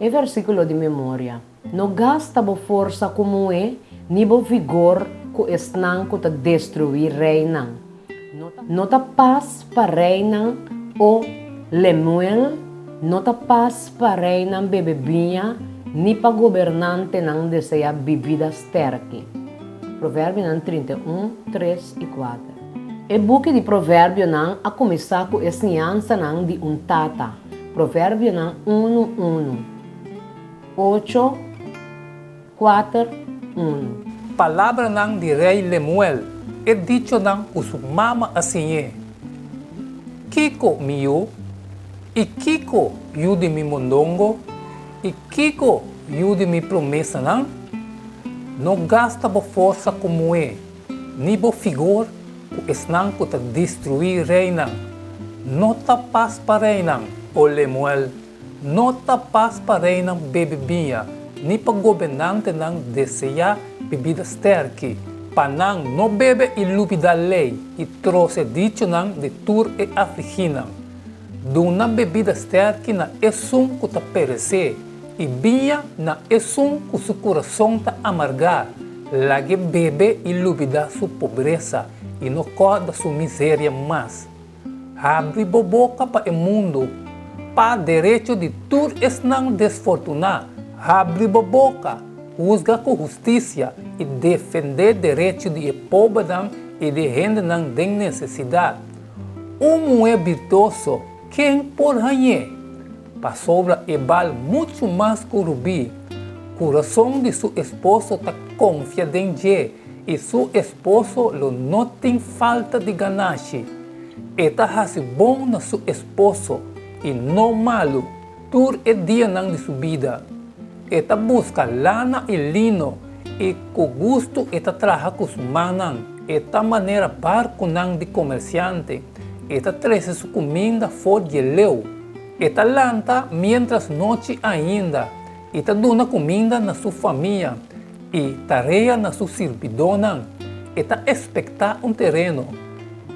E versíkulo di memoria, No gasta bo forsa ku muhé, ni bo vigor ku esnan ku ta destruí reinan. No ta pas pa reinan, o Lemuel, no ta pas pa reinan bebe biña, ni pa gobernantenan deseá bibida sterki. Proverbionan 31, 3 i 4. E buki di Proverbionan a kuminsá ku e siñansanan di un tata. Proverbionan unu, unu, ocho, kuater, unu. Palabranan di Rei Lemuel, e dichonan ku su mama a siñ'é. Kiko, mi yu? I kiko, yu di mi mondongo? I kiko, yu di mi promesanan? No gasta bo forsa ku muhé, ni bo figor ku esnan ku ta destruí reinan. No ta pas pa reinan, o Lemuel, no ta pas pa reinan bebe biña, ni pa gobernantenan deseá bibida sterki, pa nan no bebe i lubidá lei i trose dichonan di tur e afligínan. Duna bebida sterki na esun ku ta peresé, i biña na esun ku su kurason ta amargá, lag'é bebe i lubidá su pobresa i no kòrda su miseria mas. Habri bo boka pa e mundu, pa derecho di tur esnan desfortuná, habri bo boka, husga ku hustisia i defendé derecho di e pobernan i di e hendenan den nesesidat. Un muhé birtuoso, ken por hañ'é? Pasobra e bal muchu mas ku rubí. Kurason di su esposo ta konfia den dje, i su esposo lo no tin falta di ganashi. E ta hasi bon na su esposo, i no malu, tur e dianan di su bida. E ta buska lana i lino, i ku gustu e ta traha ku su mannan. E ta manera barkunan di komersiante, e ta trese su kuminda for dje leu. E ta lanta miéntras nochi ainda i ta duna kuminda na su famia i tarea na su sirbidónan. E ta espektá un tereno,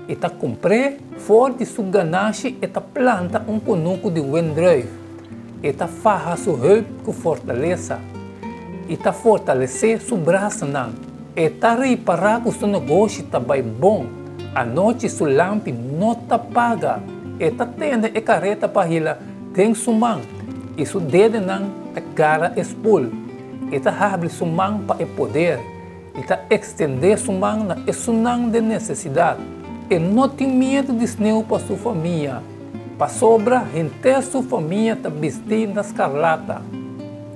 i ta kumpr'é, for di su ganashi e ta planta un kunuku di wendrùif. E ta faha su heup ku fortalesa i ta fortalesé su brasanan. E ta ripará ku su negoshi ta bai bon. Anochi su lampi no ta paga. E ta tende e kareta pa hila den su man i su dedenan ta gara e spul. E ta habri su man pa e poder i ta ekstendé su man na esunnan den nesesidat. E no tin miedu di sneu pa su famia. Pasobra henter su famia ta bistí na skarlata.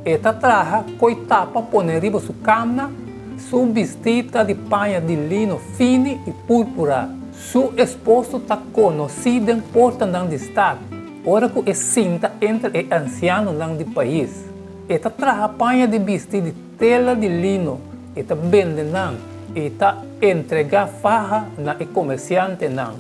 E ta traha koi tapa pone riba su kamna, su bistí ta di paña di lino fini i púrpura. Su esposo ta konosí den portanan di stat, ora ku e sinta entre e ansianonan di pais. E ta traha paña di bisti di tela di lino, e ta bende nan i ta entregá faha na e komersiantenan.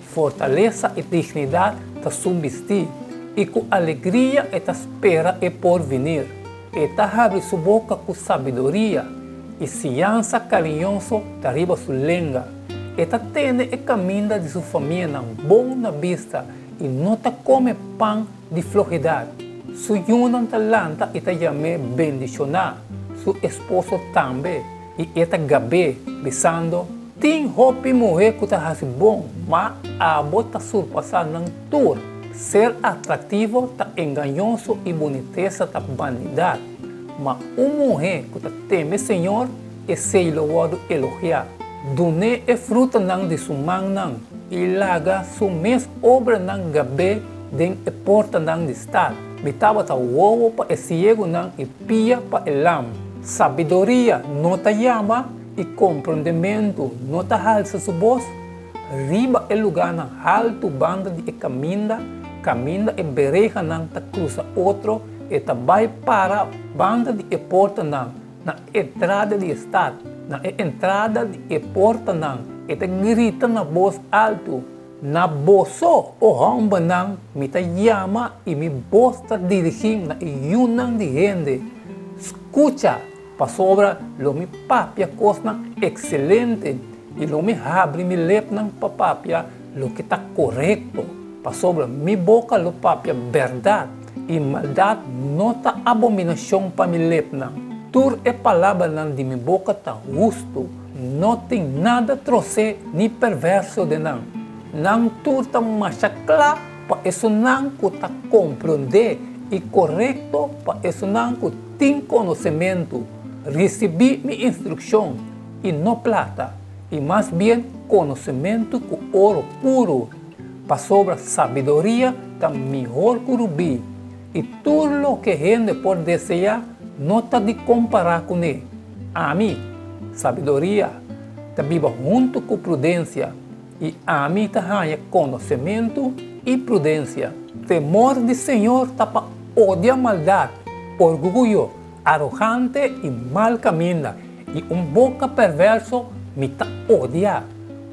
Fortalesa i dignidat ta su bistí, i ku alegria e ta spera e porvenir. E ta habri su boka ku sabiduria, i siñansa kariñoso ta riba su lenga. E ta tene e kaminda di su famianan bon na bista i no ta kome pan di flohidat. Su yunan ta lanta i ta yam'é bendishoná, su esposo tambe, i e ta gab'é, bisando, Tin hopi muhé ku ta hasi bon, ma abo ta surpasá nan tur. Ser atraktivo ta engañoso i bunitesa ta banidat, ma un muhé ku ta teme Señor, esei lo wòrdu elogiá. Dun'é e frutanan di su mannan i laga su mes obranan gab'é den e portanan di stat. Mi tabata wowo pa e siegunan i pia pa e lam. Sabiduria no ta yama i komprondementu no ta halsa su bos riba e lugánan haltu banda di e kaminda, kaminda e berehanan ta krusa otro, e ta bai para banda di e portanan na entrada di e stat, na e entrada di e portanan e ta grita na bos altu, Na boso, o hòmbernan, mi ta yama i mi bos ta dirigí na e yunan di hende. Skucha! Pasobra lo mi papia kosnan ekselente i lo mi habri mi lepnan pa papia loke ta korekto, pasobra mi boka lo papia bèrdat. I maldat no ta abominashon pa mi lepnan. Tur e palabranan di mi boka ta hustu, no tin nada trosé ni perverso den nan. Nan tur ta masha kla pa esunnan ku ta komprondé i korekto pa esunnan ku tin konosementu. Risibí mi instrukshon, i no plata, i mas bien konosementu ku oro puru. Pasobra sabiduria ta mihor ku rubí, i tur loke hende por deseá no ta di kompará kuné. Ami, sabiduria, ta biba huntu ku prudensia, i ami ta haña konosementu i prudensia. Temor di señor ta pa odia maldat, orguyo, arogante i mal kaminda, i un boka perverso mi ta odia.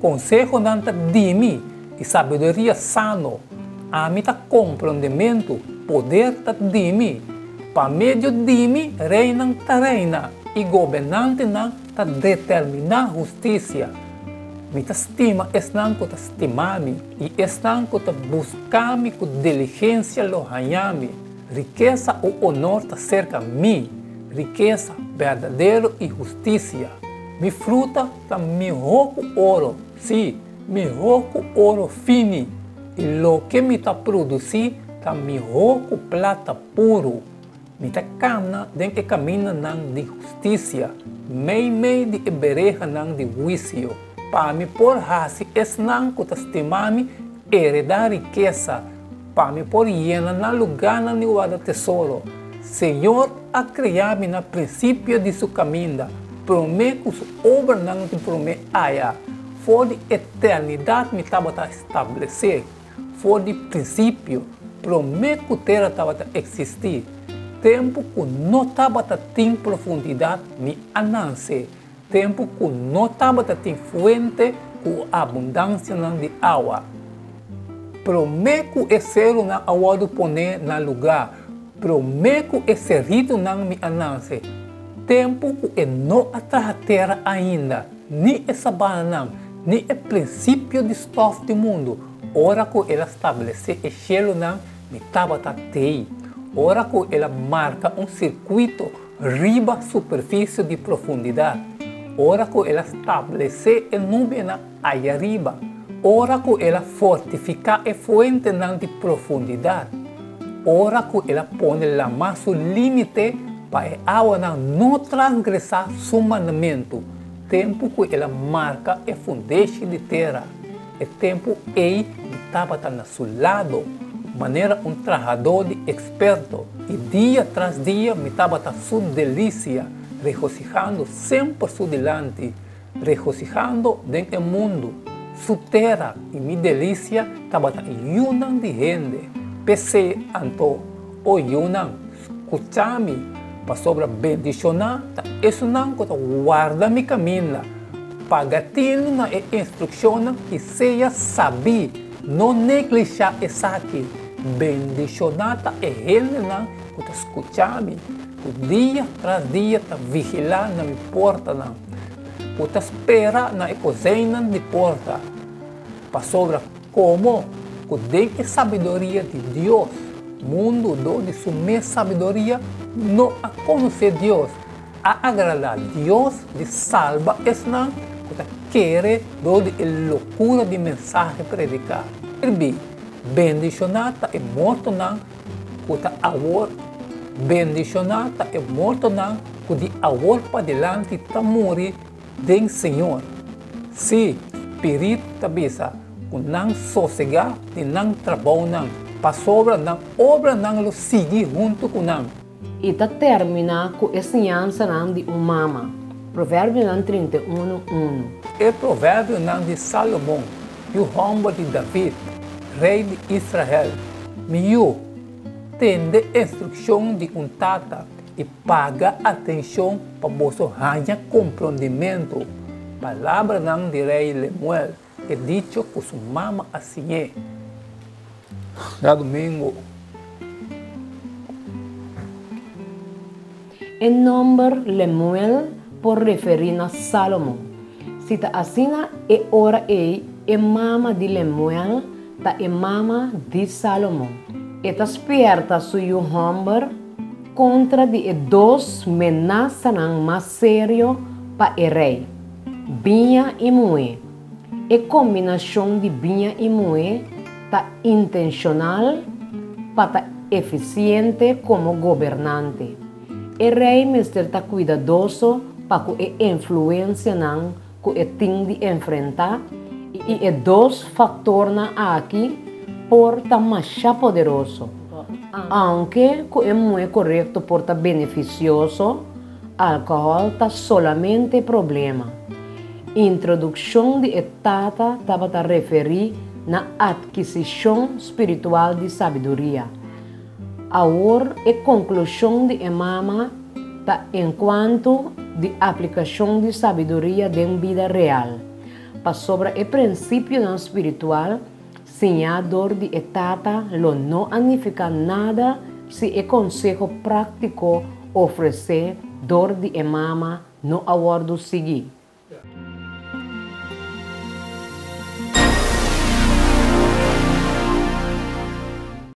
Konsehonan ta di mi, i sabiduria sano. Ami ta komprondementu, poder ta di mi. Pa medio di mi reinan ta reina, i gobernantenan ta determiná hustisia. Mi ta stima esnan ku ta stima mi, i esnan ku ta buska mi ku diligensia lo haña mi. Rikesa u onor ta serka mi, rikesa berdadero i hustisia. Mi fruta ta mihó ku oro, sí, mihó ku oro fini, i loke mi ta produsí ta mihó ku plata puru. Mi ta kana den e kamindanan di hustisia, meimei di e berehanan di huisio, pa mi por hasi esnan ku ta stima mi heredá rikesa, Pa mi por yena nan lugánan di warda tesoro. Señor a krea mi na prinsipio di su kaminda, promé ku su obranan di promé aya. For di eternidat mi tabata establesé, for di prinsipio, promé ku tera tabata eksistí. Tempu ku no tabata tin profundidat mi a nanse, Tempu ku no tabata tin fuente ku abundansianan di awa. Promé ku e serunan a wòrdu poné na lugá, promé ku e seritunan mi a nanse, tempu ku e no a traha tera ainda, ni e sabananan, ni e prinsipio di stòf di mundu, ora ku el a stablesé e shelunan, mi tabata tei. Ora ku el a marka un sirkuito Riba superfisie di profundidat, ora ku el a stablesé e nubianan ayariba, ora ku el a fortifiká e fuentenan di profundidat, ora ku el a pone lamá su límite pa e awanan no transgresá su mandamentu, tempu ku el a marka e fundeshi di tera. E tempu ei mi tabata na su lado manera un trahadó di eksperto i dia tras dia mi tabata su delisia, regosihando semper su dilanti, regosihando den e mundu, su tera i mi delisia tabata e yunan di hende. P'esei anto, o yunan, skucha mi, pasobra bendishoná ta esunnan ku ta warda mi kaminda. Paga tinu na e instrukshonnan i sea sabí, no neglishá esaki. Bendishoná ta e hendenan ku ta skucha mi, ku dia tras dia ta vigilá na mi portanan, ku ta spera na e kozeinnan di porta. Pasobra komo ku den e sabiduria di Dios, mundu dor di su mes sabiduria no a konosé Dios, A agradá Dios di salba esnan ku ta kere dor di e lokura di mensahe prediká. Skirbi, Bendishoná ta e mortonan ku ta awor Bendishoná ta e mortonan ku di awor padilanti ta muri den Señor. Sí, Spiritu ta bisa ku nan sosegá di nan trabounan, pasobra nan obranan lo sigui huntu ku nan. I ta terminá ku e siñansanan di un mama. Proverbionan 31, unu. E proverbionan di Salomon, yu hòmber di David, rei di Israel. Mi yu, tende instrukshon di un tata i paga atenshon pa boso haña komprondimentu. Palabranan di rei Lemuel, e dicho ku su mama a siñ'é. Djadumingu. E nòmber Lemuel por referí na Sálomon. Si ta asina, e ora ei e mama di Lemuel ta e mama di Sálomon. E ta spièrta su yu hòmber kontra di e dos menasanan mas serio pa e rei, biña i muhé. E kombinashon di biña i muhé ta intenshonal pa ta efisiente komo gobernante. E rei mester ta kuidadoso pa ku e influensianan ku e tin di enfrentá i e dos faktornan aki por ta masha poderoso. Aunke ku e muhé korekto por ta benefisioso, alkohòl ta solamente problema. Introdukshon di e tata tabata referí na atkisishon spiritual di sabiduria. Awor e konklushon di e mama ta enkuanto di aplikashon di sabiduria den bida real, pasobra e prinsipionan spiritual siñá dor di e tata lo no a nifiká nada si e konseho práktiko ofresé dor di e mama no a wòrdu sigui.